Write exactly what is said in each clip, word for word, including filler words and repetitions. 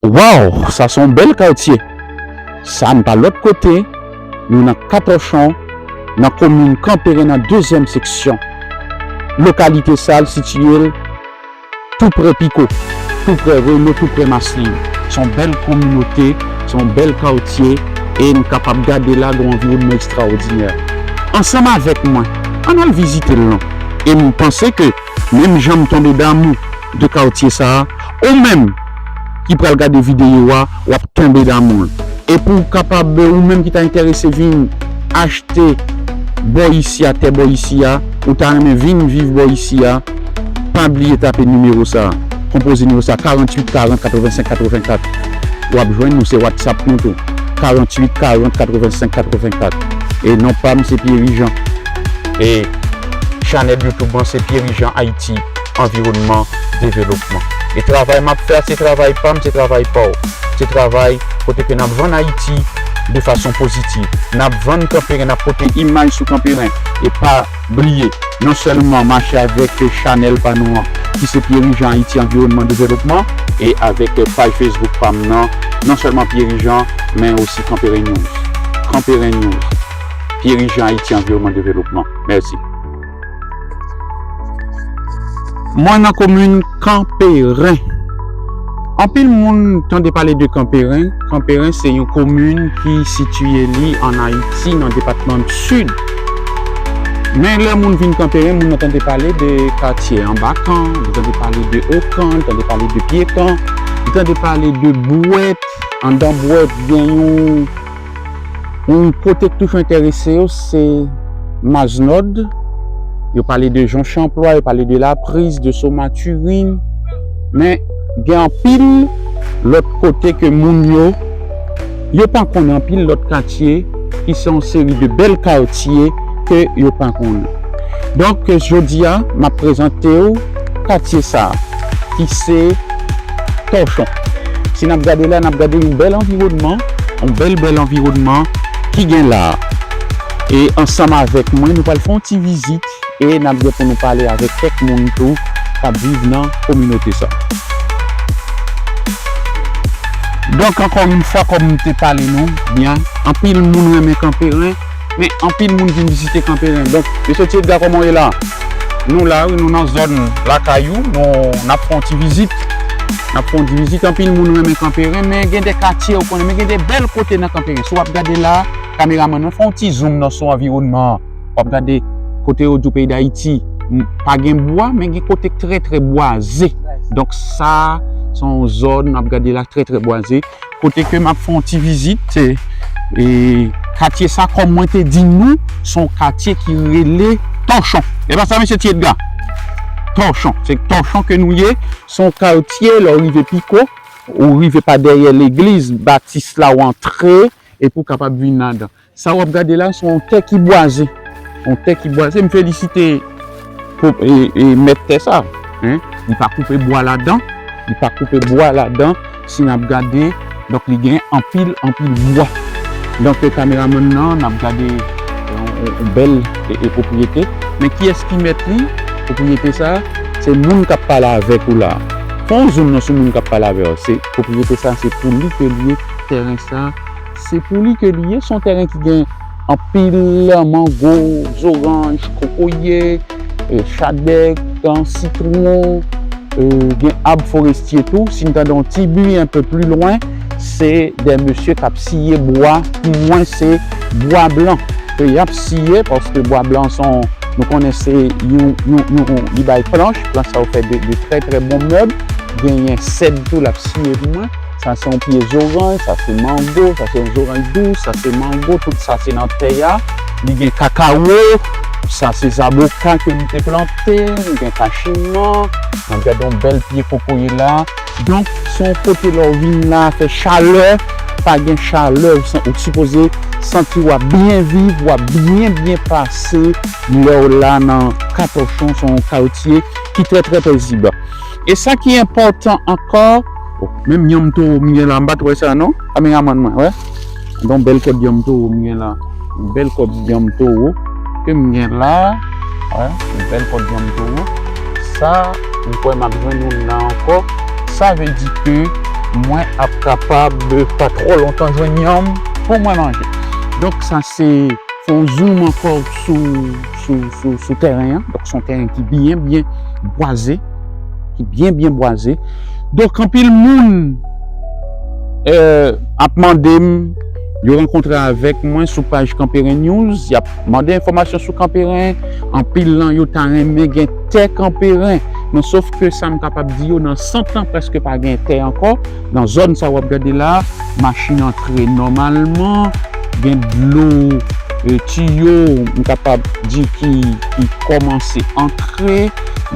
Waw, sa se yon bèl katye. Sa n pa lòt kote, nou nan Katòchon, nan komin Kanperen, nan dezyèm seksyon. Lokalite sa a, l sitiye l tou prè Piko, tou prè Reno, tou prè Maslin. Se yon bèl kominote, se yon bèl katye, e n kapab gade la, gen yon anviwònman ekstraòdinè. Ansanm avèk mwen, ann al vizite l non. E m panse ke menm jan m tonbe damou de katye sa a, ou menm ki pral gade videyo a, w ap tonbe damou l. E pou w kapab, ou menm ki ta enterese vin achte bò isi a, tè bò isi a, ou ta renmen vin viv bò isi a, pa bliye tape nimewo sa a. Konpoze nimewo sa a, karanntuit karant katrevensenk katrevenkat. W ap jwenn nou, se WhatsApp nou tou. Karanntuit karant katrevensenk katrevenkat. E non pa m, se Pierre Jean. E chanèl YouTube mwen, se Pierre Jean Haïti, Anviwònman Developman. E travay m ap fè a, se travay pa m, se travay pa w. Se travay kote ke n ap vann Ayiti de fason pozitiv. N ap vann Kanperen, n ap pote imaj sou Kanperen. E pa bliye, non sèlman mache avèk chanèl pa nou an, ki se Pierre Jean Haïti Anviwònman Developman, e avèk paj Facebook pa m nan, non sèlman Pierre Jean, men osi Kanperen News. Kanperen News. Pierre Jean Haïti Anviwònman Developman. Mèsi. Mwen nan komin Kanperen. Anpil moun tande pale de Kanperen. Kanperen se yon komin ki sitiye li ann Ayiti, nan depatman Sid. Men lè moun vin Kanperen, moun nan tande pale de katye Anbakan, li tande pale de Okan, li tande pale de Pyekan, li tande pale de Bwèt. Anndan Bwèt, gen yon yon kote k toujou enterese yo, se Mazenod. Yo pale de Jan Chanplwa, yo pale de Lapriz, de Somaturin. Men gen anpil lòt kote ke moun yo, yo pa konnen, anpil lòt katye ki se yon seri de bèl katye ke yo pa konnen. Donk, jodi a, m ap prezante w katye sa a, ki se Tòchon. Si n ap gade la, n ap gade yon bèl anviwònman, yon bèl, bèl anviwònman ki gen la a. E ansanm avèk mwen, nou pral fè yon ti vizit e n ap gen pou nou pale avèk kèk moun tou k ap viv nan kominote sa. Donk, ankò yon fwa, kòm m te pale nou, byen, anpil moun renmen Kanperen, men anpil moun vin vizite Kanperen. Donk, mesye Ti Edga, kòman w ye la? Nou la, wi, nou nan zòn lakay ou, nou, n ap fè yon ti vizit. N ap fè yon ti vizit, anpil moun renmen Kanperen, men gen de katye, ou konnen, men gen de bèl kote nan Kanperen. Si w ap gade la, kameramàn mwen, fè yon ti zoom nan sou anviwònman an. W ap gade kote yo di w peyi Dayiti, m, pa gen bwa, men gen kote k trè, trè bwaze. Donk, sa, se yon zòn, n ap gade la, trè, trè bwaze. Kote ke m ap fè yon ti vizit, e, e, katye sa, kòm mwen te di nou, se yon katye ki rele Tòchon. E pa sa, mesye Ti Edga? Tòchon. Se Tòchon ke nou ye. Se yon katye, lè w rive Piko, ou rive pa dèyè legliz Batis la, w antre, epi w kapab vin ladan. Sa w ap gade la, se yon tè ki bwaze. Yon tè ki bwaze. M felisite pou, e, e, mèt tè sa. Hein? Li pa koupe bwa ladan. Li pa koupe bwa ladan. Si n ap gade, donk, li gen anpil, anpil bwa. Donk, e, kameramàn nan, n ap gade, e, yon, yon, yon bèl, e, e, pwopriyete. Men kiyès ki mèt li? Pwopriyete sa, se moun k ap pale avèk ou la. Fè yon zoom nan sou moun k ap pale avè w. Se pwopriyete sa, se pou li ke li ye, tèren sa. Se pou li ke li ye. Se yon tèren ki gen anpil mango, zoranj, kokoye, e, chadèk, sitwon, e, gen ab forestye tou. Si n tande yon ti bri un peu plus loin, se de mesye k ap siye bwa. Pou mwen, se bwa blan ke y ap siye, paske bwa blan se yon, nou konnen se yon, yon, yon, li bay planch, planch sa yo fè de, de trè, trè bon mèb. Genyen sèd tou, l ap siye pou mwen. Sa se yon pye zoranj, sa se mango, sa se yon zoranj dous, sa se mango, tout sa se nan tè a. Li gen kakawo, sa se zaboka ke m te plante, m gen kachiman, m ap gade yon bèl pye kokoye la. Donk, se yon kote lè w vin la, fè chalè, pa gen chalè, ou san-, ou sipoze santi w ap byen viv, w ap byen, byen pase lè w la nan Katòchon, se yon katye ki trè, trè pezib. E sa ki enpòtan ankò, oh, menm yanm towo m gen la, m pa t wè sa non, kameramann mwen, wè. Yon bèl kòd yanm towo m gen la. Yon bèl kòd yanm towo ke m gen la, wè, yon bèl kòd yanm towo. Sa, m kwè m ap jwenn youn la ankò. Sa vle di ke mwen ap kapab pa twò lontan jwenn yanm pou mwen manje. Donk sa se fè yon zoom ankò sou, sou, sou, sou tèren an. Donk se yon tèren ki byen, byen bwaze, ki byen, byen bwaze. Donk anpil moun euh, ap mande m, yo rankontre avèk mwen sou paj Kanperen News, y ap mande enfòmasyon sou Kanperen. Anpil nan yo ta renmen gen tè Kanperen. Men sof ke sa m kapab di yo, nan sant lan prèske pa gen tè ankò. Nan zòn sa w ap gade la, machin antre nòmalman, gen dlo, euh, tiyo, m kapab di ki, ki kòmanse antre.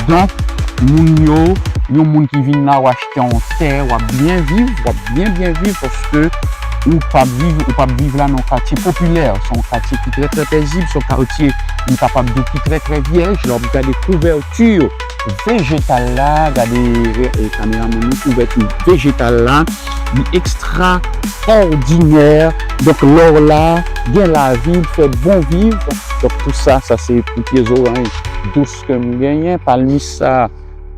Donk, moun yo, yon moun ki vin la, w achte yon tè, w ap byen viv, w ap byen, byen viv, paske ou p ap viv, ou p ap viv la nan yon katye popilè. Se yon katye ki trè, trè pezib, se yon katye, m kapab di w, ki trè, trè vyèj. Lè w ap gade kouvèti vejetal la, gade, eh, kameramann nou, kouvèti vejetal la, li ekstraòdinè. Donk, lè w la, gen lavi, l fè bon viv. Donk, tou sa, sa se pou pye zoranj dous ke m genyen. Palmis sa,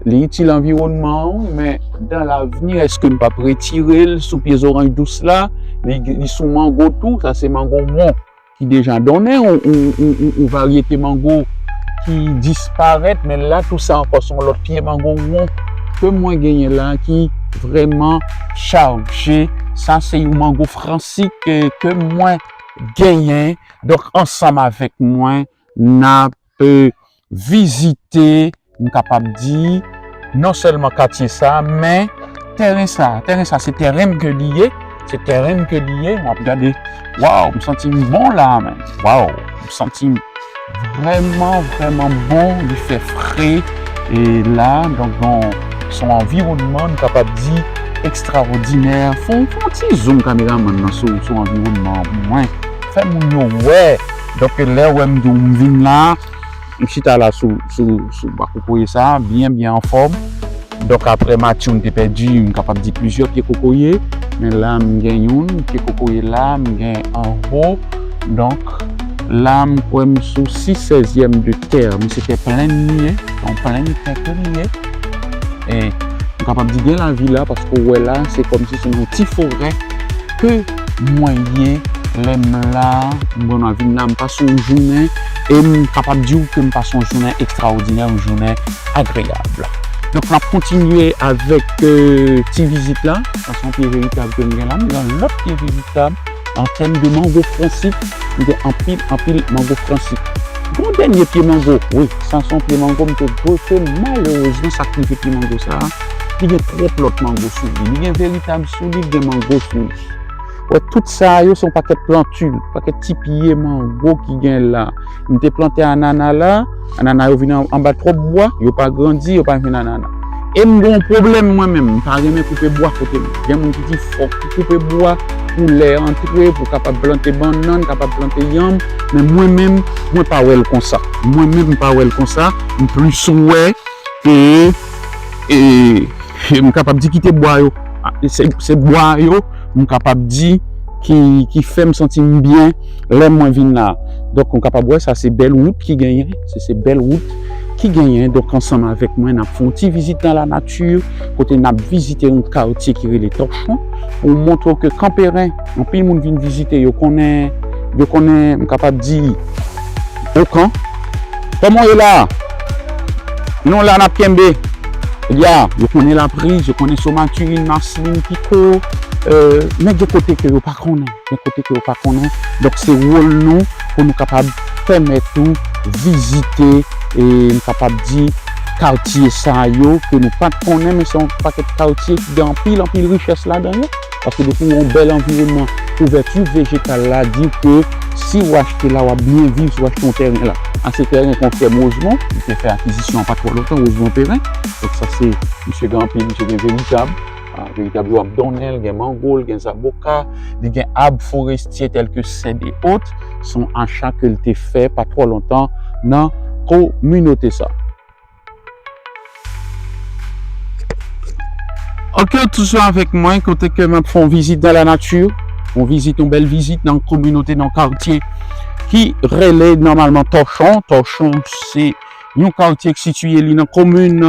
li itil anviwònman an, men dan lavni, èske m p ap retire l sou pye zoranj dous la? Li, li sou mango tou, sa se mango won ki deja donnen, yon, yon, yon, yon, yon varyete mango ki disparèt, men la tou sa ankò se yon lòt pye mango won ke mwen genyen la ki vrèman chaje. Sa se yon mango fransik ke, ke mwen genyen. Donk ansanm avèk mwen, n ap, euh, vizite, m kapab di, non sèlman katye sa, men tèren sa. Tèren sa, se tèren m ke li ye. Se tèren m ke li ye. M ap gade, waw, m santi m bon la, men. Waw, m santi m vrèman, vrèman bon. Li fè fre, e la, donk, bon, se yon anviwònman, m kapab di, ekstraòdinè. Fè yon, fè yon ti zoom kameramann nan sou, sou anviwònman an pou mwen. Fè moun yo wè. Donk, lè w wè m di w m vin la, m chita la sou, sou, sou bwa kokoye sa, byen, byen anfòm. Donk, aprè Matthew, m te pèdi, m kapab di plizyè pye kokoye. Men la, m gen youn, pye kokoye la, m gen anwo. Donk, la, m kwè m sou sis sèzyèm de tè. Men se tè plenn li ye, yon plenn tè ke li ye. E m kapab di gen lavi la, paske w wè la, se kòmsi se yon ti forè ke mwen ye, lè m la, mwen vin la, m pase yon jounen, e m kapab di w ke m pase yon jounen ekstraòdinè, yon jounen agreyab. Donk, n ap kontinye avèk, euh, ti vizit la. Sa se yon pye veritab ke m gen la. M gen lòt pye veritab an tèm de mango fransik. M gen anpil, anpil mango fransik. Gon dènye pye mango. Wi, sa se yon pye mango m te grefye. Malerezman, sa k rive pye mango sa a, li gen twòp lòt mango sou li. Li gen veritab sou li, li gen mango sou li. Wè, tout sa yo se yon pakèt plantil, pakèt ti pye mango ki gen la. M te plante anana la, anana yo vin an, anba twòp bwa, yo pa grandi, yo pa jwenn anana. E m gen yon pwoblèm mwen menm, m pa renmen koupe bwa kote m. Gen moun ki di fòk ou koupe bwa pou lè antre, pou kapab plante bannann, kapab plante yanm, men mwen menm, mwen pa wè l konsa. Mwen menm, m pa wè l konsa. M plis wè ke, e, e m kapab di kite bwa yo. A, se, se bwa yo, m kapab di, ki, ki fè m santi m byen lè mwen vin la. Donk, m kapab wè sa se bèl wout ki genyen, se, se bèl wout ki genyen. Donk, ansanm avèk mwen, n ap fè yon ti vizit nan lanati, kote n ap vizite yon katye ki rele Tòchon, pou montre w ke Kanperen, anpil moun vin vizite, yo konnen, yo konnen, m kapab di, Okan. Kòman w ye la? Nou la, n ap kenbe. Ya, yo konnen Lapriz, yo konnen Somaturin, Maslin, Piko, euh, men gen kote ke yo pa konnen. Gen kote ke yo pa konnen. Donk, se wòl nou pou nou kapab pèmèt ou vizite, e m kapab di, katye sa yo ke nou pa t konnen, men se yon pakèt katye ki gen anpil, anpil richès ladan yo. Paske depi w wè yon bèl anviwònman, kouvèti vejetal la di ke si w achte la, w ap byen viv, si w achte yon tèren la. A, se tèren konfrè m Rosemond, li te fè akizisyon an pa twò lontan, Rosemond Perrin. Donk, sa se, misye gen anpil, misye gen veritab. A, veritab yo ap donnen l, gen mango, l gen zaboka, li gen ab forestye tèl ke sèd e ot. Se yon acha ke l te fè pa twò lontan nan kominote sa. Ok, toujou avèk mwen, kote ke m ap fè yon vizit dans la nature, yon vizit, yon bèl vizit nan yon kominote, nan yon katye ki rele nòmalman Tòchon. Tòchon, se yon katye ki sitiye li nan komin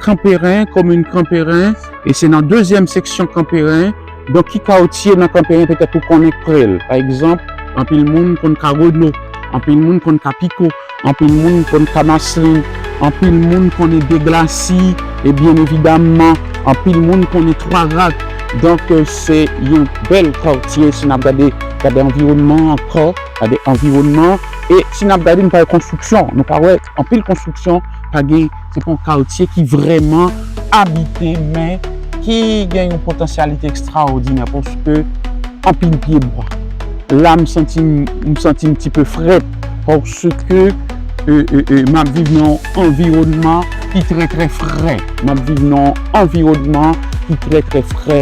Kanperen, komin Kanperen, E se nan dezyèm seksyon Kanperen. Donk, ki katye nan Kanperen petèt ou konnen k pre l? Pa egzanp, anpil moun konn Ka Renault, anpil moun konn Ka Picot, anpil moun konn Ka Maslin, anpil moun konnen Deglaci, e byen evidamman, anpil moun konnen Twa Rak. Donk, euh, se yon bèl katye si n ap gade, gade anviwònman ankò, gade anviwònman. E si n ap gade, nou pa wè konstriksyon, nou pa wè anpil konstriksyon, pa gen, se pa yon katye ki vrèman abite, men ki gen yon potansyalite ekstraòdinè, paske anpil pye bwa. La, m santi m, m santi m ti pe frèt, paske, euh, euh, euh, m ap viv nan yon anviwònman ki trè, trè frè. M ap viv nan yon anviwònman ki trè, trè frè,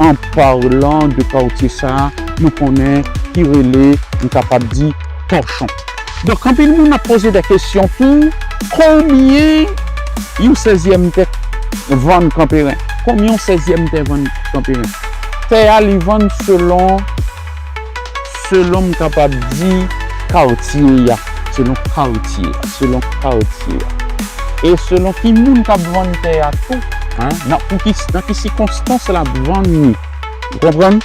an palan de katye sa, nou konnen ki rele, m kapab di, Tòchon. Donk, anpil moun ap poze de kesyon tou, konbyen yon sèzyèm tè vann Kanperen? Konbyen yon sèzyèm tè vann Kanperen? Tè a, li vann selon, selon m kapab di, katye a. Selon katye a, selon katye a. E selon ki moun k ap vann tè a tou, hein, nan, pou ki, nan ki sikonstans l ap vann li. Ou konprann?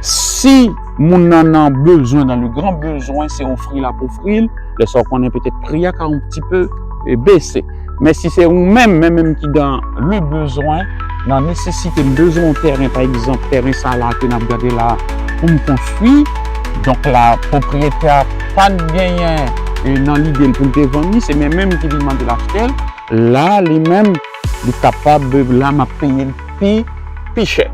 Si moun nan nan bezwen, dans le grand besoin, se ofri l ap ofri l, lè sa w konnen petèt pri a ka yon ti pe, e, bese. Men si se ou menm, men menm ki dans le besoin, nan nesesite, m bezwen yon tèren, pa egzanp, tèren sa la ke n ap gade la pou m konstwi, donk la, pwopriyetè a pa t genyen, e, nan lide l pou l te vann li, se men menm ki vin mande l achte l, la, li menm, li kapab, la, m ap peye l pi, pi chè.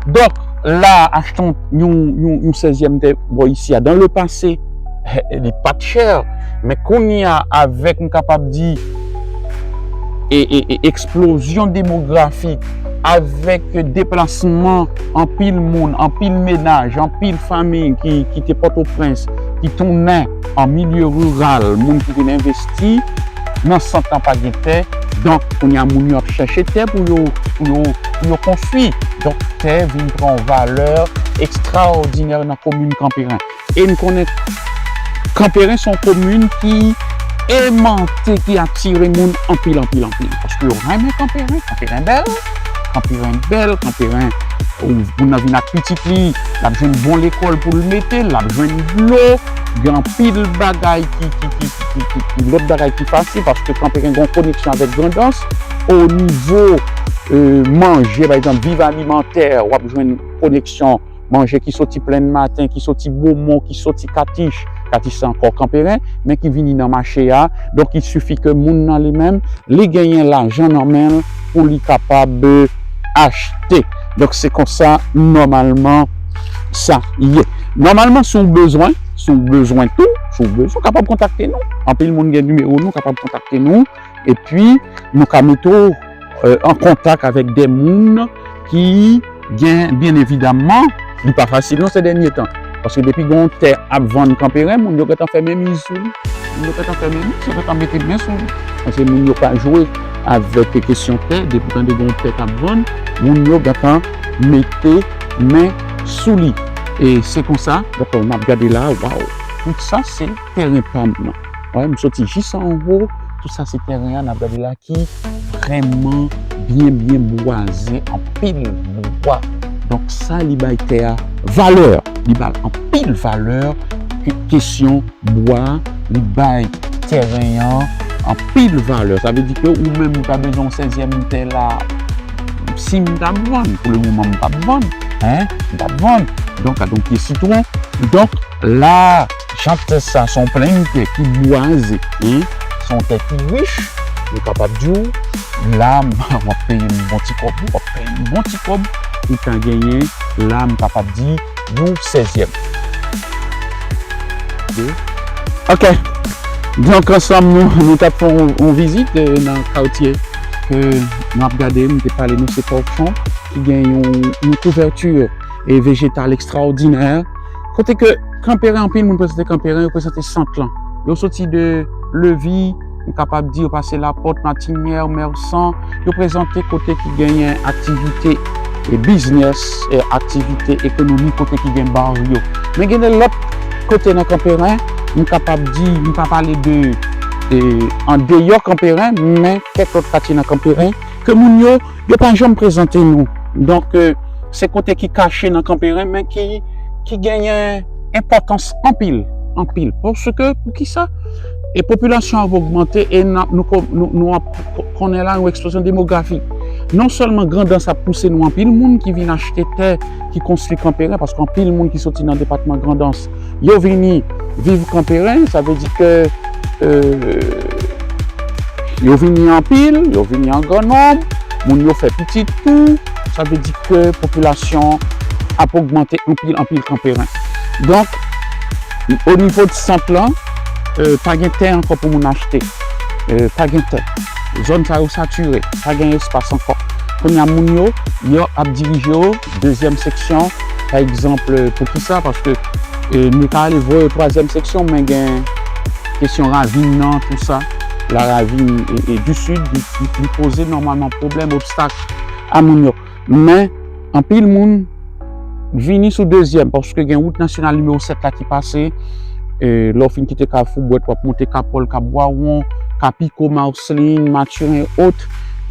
Donk, la, achte yon, yon, yon, yon sèzyèm tè bò isi a. Dans le passé, li pa t chè, men kounye a, avèk, m kapab di, e, e, e, eksplozyon demografik, avèk deplasman anpil moun, anpil menaj, anpil fanmi ki kite Pòtoprens, ki tounen an milye riral, moun ki vin envesti nan sant lan pa gen tè. Donk, kounye a, moun yo ap chèche tè pou yo, pou yo, pou yo konstwi. Donk, tè vin pran yon valè ekstraòdinè nan komin Kanperen. E n konnen Kanperen se yon komin ki emante, ki atire moun anpil, anpil, anpil. Paske yo renmen Kanperen, Kanperen bèl, Kanperen bèl, Kanperen, ou, moun nan vin ak pitit li, l ap jwenn bon lekòl pou l mete, l ap jwenn dlo, gen anpil bagay ki, ki, ki, ki, ki, ki, lòt bagay ki fasil, paske Kanperen gen yon koneksyon avèk Grandans. O nivo, e, manje, pa egzanp, Viv Alimantè, w ap jwenn koneksyon manje ki soti Plenn Maten, ki soti Bomon, ki soti Katich, Katich se ankò Kanperen, men ki vini nan mache a. Donk, il suffit ke moun nan li menm, li genyen lajan nan men l pou li kapab, e, achte. Donk, se konsa, nòmalman, sa ye. Nòmalman, si w bezwen, si w bezwen tou, si w bezwen, w kapab kontakte nou. Anpil moun gen nimewo nou, kapab kontakte nou. Epi, nou ka mete w, e, an kontak avèk de moun ki gen, byen evidamman, li pa fasil non se dènye tan. Paske depi gen yon tè ap vann Kanperen, moun yo gentan fèmen miz sou li. Moun yo gentan fèmen miz, yo gentan mete men sou li. Paske moun yo pa jwe avèk kesyon tè, depi tande gen yon tè k ap vann, moun yo gentan mete men sou li. E se konsa, dakò, m ap gade la, waw, tout sa se tèren pa m nan. Wè, m soti jis anwo, tout sa se tèren an, n ap gade la ki vrèman byen, byen bwaze, anpil bwa. Donk sa li bay tè a valè, li ba l anpil valè, ke-, kesyon bwa, li bay tèren an anpil valè. Sa vle di ke ou menm ou ta bezwen yon sèzyèm tè la, si m t ap vann, pou le moman m p ap vann, hein, m p ap vann. Donk, gade yon pye sitwon. Donk, la, jan tè sa, se yon plenn tè ki bwaze, hein, se yon tè ki rich, nou kapab di w, la, w ap peye m bon ti kòb, w ap peye m bon ti kòb, ou ta genyen, la, m kapab di, yon sèzyèm. Ok. Donk, ansanm, nou, nou t ap fè yon, yon vizit, e, nan katye ke n ap gade, m te pale nou, se Tòchon, ki gen yon, yon kouvèti, e, vejetal ekstraòdinè. Kote ke Kanperen, anpil moun prezante Kanperen, yo prezante sant lan. Yo soti de Levi, m kapab di yo pase Lapòt, Matinyè, Mèsan, yo prezante kote ki genyen aktivite e biznès, e aktivite ekonomik, kote ki gen bar yo. Men gen de lòt kote nan Kanperen, m kapab di, m pa pale de, de andeyò Kanperen, men kèk lòt katye nan Kanperen, ke moun yo, yo pa janm prezante nou. Donk, euh, se kote ki kache nan Kanperen, men ki, ki genyen enpòtans anpil, anpil. Paske, poukisa? E popilasyon ap ogmante e n ap, nou, ko- nou, nou ap ko- konnen la yon eksplozyon demografik. Non sèlman Grandans ap pouse nou anpil moun ki vin achte tè, ki konstwi Kanperen, paske anpil moun ki soti nan depatman Grandans, yo vini viv Kanperen, sa vle di ke, euh, yo vini anpil, yo vini an gran nonb, moun yo fè pitit tou, sa vle di ke popilasyon ap ogmante anpil, anpil Kanperen. Donk, o nivo de sant lan, euh, pa gen tè ankò pou moun achte. Euh, pa gen tè. Zòn sa yo satire, pa gen espas ankò. Kounye a moun yo, yo ap dirije yo, dezyèm seksyon, pa egzanp, euh, poukisa? Paske, euh, nou ka ale voye yo twazyèm seksyon, men gen kesyon ravin nan, tou sa. La ravine, e, e, du Sud, li, li, li poze nòmalman pwoblèm, obstak a moun yo. Men, anpil moun vini sou dezyèm, paske gen wout nasyonal nimewo sèt la ki pase, e, lè w fin kite Kafou Bwèt, w ap monte Kapòl, Kap Bwawon, Kapico, Marceline, Mathurin, ot.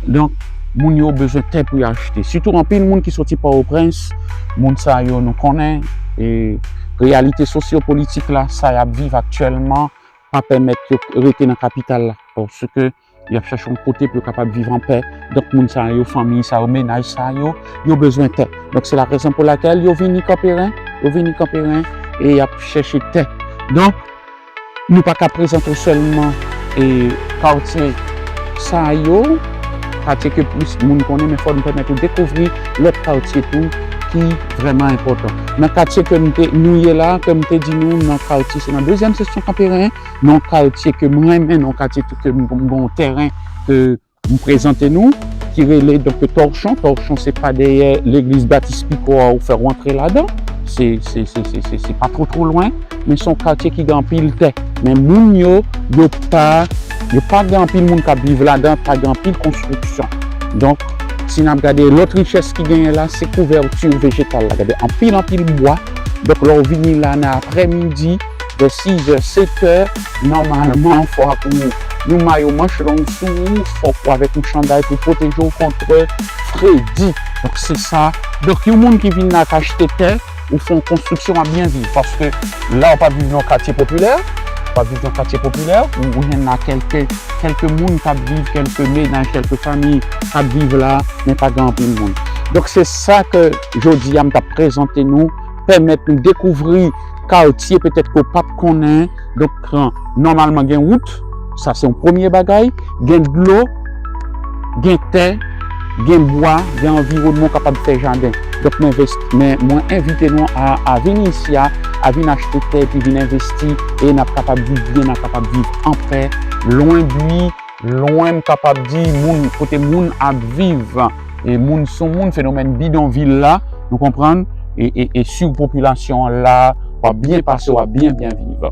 Donk, moun yo bezwen tè pou y achte. Sitou anpil moun ki soti Pòtoprens, moun sa yo nou konnen, e, reyalite sosyopolitik la, sa y ap viv aktyèlman, pa pèmèt yo rete nan kapital la. Paske y ap chache yon kote pou yo kapab viv anpè. Donk, moun sa yo, fanmi sa yo, menaj sa yo, yo bezwen tè. Donk, se la rezon pou lakèl yo vini Kanperen, yo vini Kanperen e y ap chache tè. Donk, nou pa ka prezante w sèlman e katye sa yo, katye ke plis moun konnen, men fò nou pèmèt ou dekouvri lòt katye tou ki vrèman enpòtan. Nan katye ke m te, nou ye la, ke m te di nou, nan katye, se nan dezyèm seksyon Kanperen, nan katye ke m renmen, nan katye tou ke m, m gon tèren ke m prezante nou, ki rele donk Tòchon. Tòchon se pa dèyè legliz Batis Piko a, ou fè rantre ladan. Se, se, se, se, se, se pa two, two lwen, men se yon katye ki gen anpil tè. Men moun yo, yo pa, yo pa gen anpil moun k ap viv ladan, pa gen anpil konstriksyon. Donk, si n ap gade lòt richès ki genyen la, se kouvèti vejetal la. Gade, anpil, anpil bwa. Donk, lè w vini la nan aprèmidi, de sizè, setè, nòmalman, fò w ak yon, yon mayo manch long sou ou, fòk ou avèk yon chanday pou pwoteje w kont fredi. Donk, se sa. Donk, yon moun ki vin la k achte tè, ou fè yon konstriksyon, w ap byen viv. Paske la, w pa viv nan katye popilè, w pa viv nan katye popilè, ou, ou jwenn la kèlke, kèlke moun k ap viv, kèlke menaj, kèlke fanmi k ap viv la, men pa gen anpil moun. Donk, se sa ke jodi a, m t ap prezante nou, pèmèt nou dekouvri katye petèt ke w p ap konnen. Donk, nòmalman gen wout, sa se yon premye bagay, gen dlo, gen tè, gen bwa, gen anviwònman w kapab fè jaden. Donk, mwen envesti, men mwen envite nou a, a vin isi a, a vin achte tè, epi vin envesti, e n ap kapab viv byen, n ap kapab viv anpè, lwen bri, lwen, m kapab di, moun, kote moun ap viv. E moun sou moun, fenomèn bidonvil la, nou konprann, e, e, e sipopilasyon an la, w ap byen pase, w ap byen, byen viv.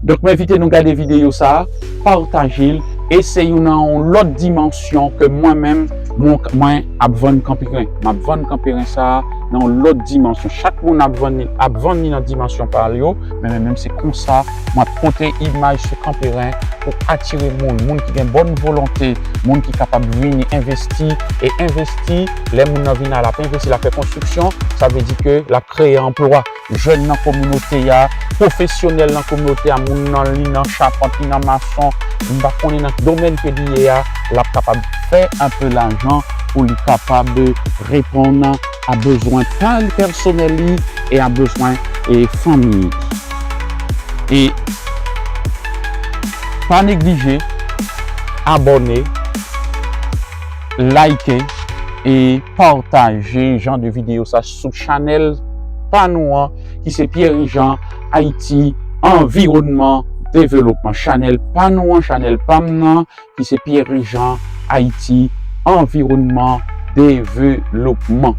Donk, m envite nou gade videyo sa a, pataje l, e se youn nan yon lòt dimansyon ke mwen menm, mwen, mwen ap vann Kanperen. M ap vann Kanperen sa a nan yon lòt dimansyon. Chak moun ap vann li, ap vann li nan dimansyon pa l yo, men mwen menm se konsa, mwen ap pote imaj sou Kanperen pou atire moun, moun ki gen bòn volonte, moun ki kapab vini envesti, e envesti, lè moun nan vin la, l ap envesti, l ap fè konstriksyon, sa vle di ke l ap kreye anplwa. Jèn nan kominote a, pwofesyonèl nan kominote a, moun nan li nan chapant, li nan mason, m pa konnen nan ki domèn ke li ye a, l ap kapab fè enpe lajan pou li kapab reponn a bezwen pa l pèsonèl li e a bezwen e fanmi li. E pa neglije abòne, like e pataje jan de videyo sa sou chanèl pa nou an, ki se Pierre Jean Haïti Environnement Développement. Chanèl pa nou an, chanèl pa m nan, ki se Pierre Jean Haïti Environnement Développement.